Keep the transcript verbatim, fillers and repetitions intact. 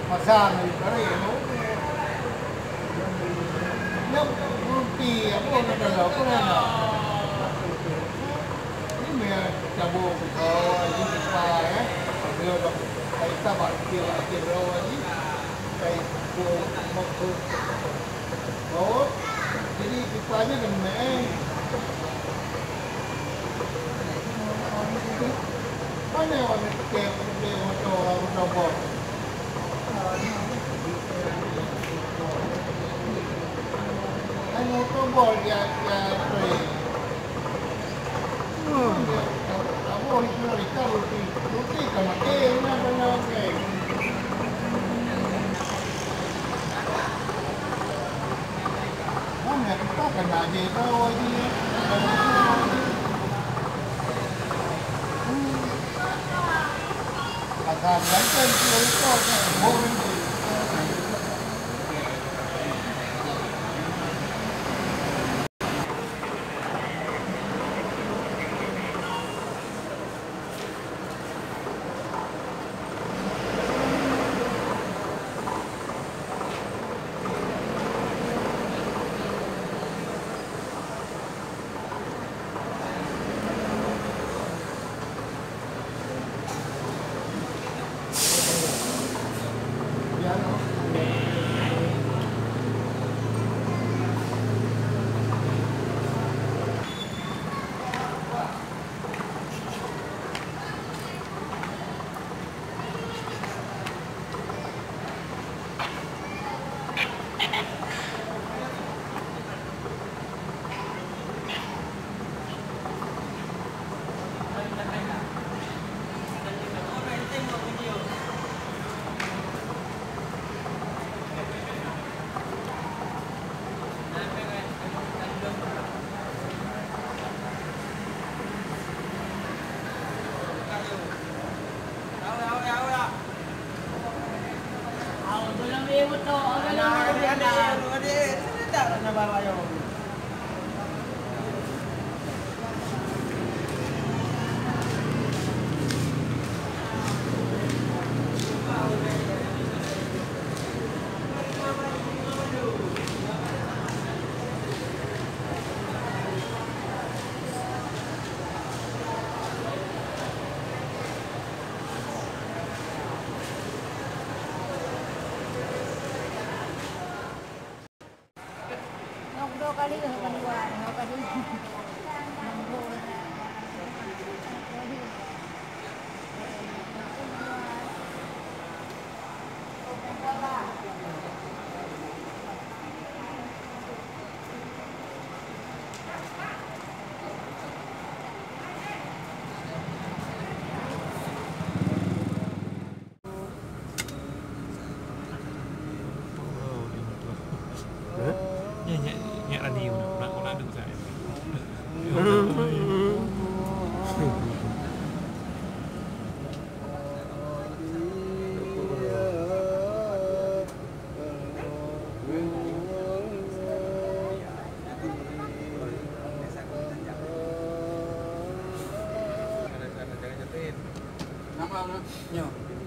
Pasang di kari, ya. Nyan ruti, apa, nak dalam, apa, nak? Ini meh cabut, oh, ini kipas, eh. Dia dah, kita bak kecil, kecil, oh, ini. Kayak, oh, oh, oh. Oh, jadi kipas ni kan, eh. Mana orang ni pakai, pakai motor, motor bot? Hai motor bot dia, dia train. Hmm. Dia, tak, tak boleh, dia, dia, roti, roti kan makan, mana, mana, okey. Nyoe.